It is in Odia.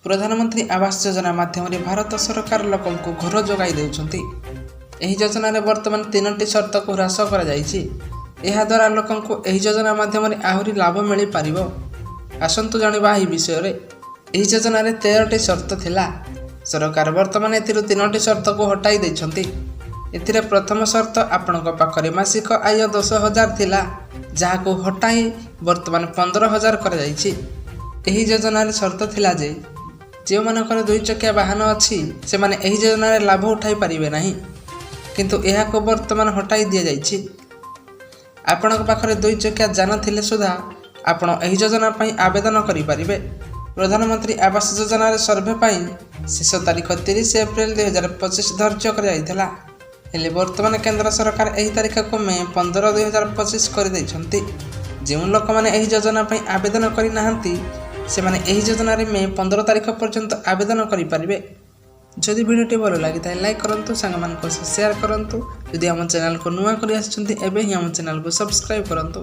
ପ୍ରଧାନମନ୍ତ୍ରୀ ଆବାସ ଯୋଜନା ମାଧ୍ୟମରେ ଭାରତ ସରକାର ଲୋକଙ୍କୁ ଘର ଯୋଗାଇ ଦେଉଛନ୍ତି। ଏହି ଯୋଜନାରେ ବର୍ତ୍ତମାନ ତିନୋଟି ସର୍ତ୍ତକୁ ହ୍ରାସ କରାଯାଇଛି। ଏହାଦ୍ୱାରା ଲୋକଙ୍କୁ ଏହି ଯୋଜନା ମାଧ୍ୟମରେ ଆହୁରି ଲାଭ ମିଳିପାରିବ। ଆସନ୍ତୁ ଜାଣିବା ଏହି ବିଷୟରେ। ଏହି ଯୋଜନାରେ 13ଟି ସର୍ତ୍ତ ଥିଲା। ସରକାର ବର୍ତ୍ତମାନ ଏଥିରୁ ତିନୋଟି ସର୍ତ୍ତକୁ ହଟାଇ ଦେଇଛନ୍ତି। ଏଥିରେ ପ୍ରଥମ ସର୍ତ୍ତ ଆପଣଙ୍କ ପାଖରେ ମାସିକ ଆୟ 10,000 ଥିଲା, ଯାହାକୁ ହଟାଇ ବର୍ତ୍ତମାନ 15,000 କରାଯାଇଛି। ଏହି ଯୋଜନାରେ ସର୍ତ୍ତ ଥିଲା ଯେ ଯେଉଁମାନଙ୍କର ଦୁଇ ଚକିଆ ବାହନ ଅଛି, ସେମାନେ ଏହି ଯୋଜନାରେ ଲାଭ ଉଠାଇ ପାରିବେ ନାହିଁ। କିନ୍ତୁ ଏହାକୁ ବର୍ତ୍ତମାନ ହଟାଇ ଦିଆଯାଇଛି। ଆପଣଙ୍କ ପାଖରେ ଦୁଇ ଚକିଆ ଯାନ ଥିଲେ ସୁଦ୍ଧା ଆପଣ ଏହି ଯୋଜନା ପାଇଁ ଆବେଦନ କରିପାରିବେ। ପ୍ରଧାନମନ୍ତ୍ରୀ ଆବାସ ଯୋଜନାରେ ସର୍ଭେ ପାଇଁ ଶେଷ ତାରିଖ 30 ଏପ୍ରିଲ 2025 ଧାର୍ଯ୍ୟ କରାଯାଇଥିଲା। ହେଲେ ବର୍ତ୍ତମାନ କେନ୍ଦ୍ର ସରକାର ଏହି ତାରିଖକୁ ମେ 15, 2025 କରିଦେଇଛନ୍ତି। ଯେଉଁ ଲୋକମାନେ ଏହି ଯୋଜନା ପାଇଁ ଆବେଦନ କରିନାହାନ୍ତି, ସେମାନେ ଏହି ଯୋଜନାରେ ମେ 15 ତାରିଖ ପର୍ଯ୍ୟନ୍ତ ଆବେଦନ କରିପାରିବେ। ଯଦି ଭିଡ଼ିଓଟି ଭଲ ଲାଗିଥାଏ, ଲାଇକ୍ କରନ୍ତୁ, ସାଙ୍ଗମାନଙ୍କ ସହ ସେୟାର କରନ୍ତୁ। ଯଦି ଆମ ଚ୍ୟାନେଲକୁ ନୂଆ କରି ଆସିଛନ୍ତି, ଏବେ ହିଁ ଆମ ଚ୍ୟାନେଲକୁ ସବସ୍କ୍ରାଇବ୍ କରନ୍ତୁ।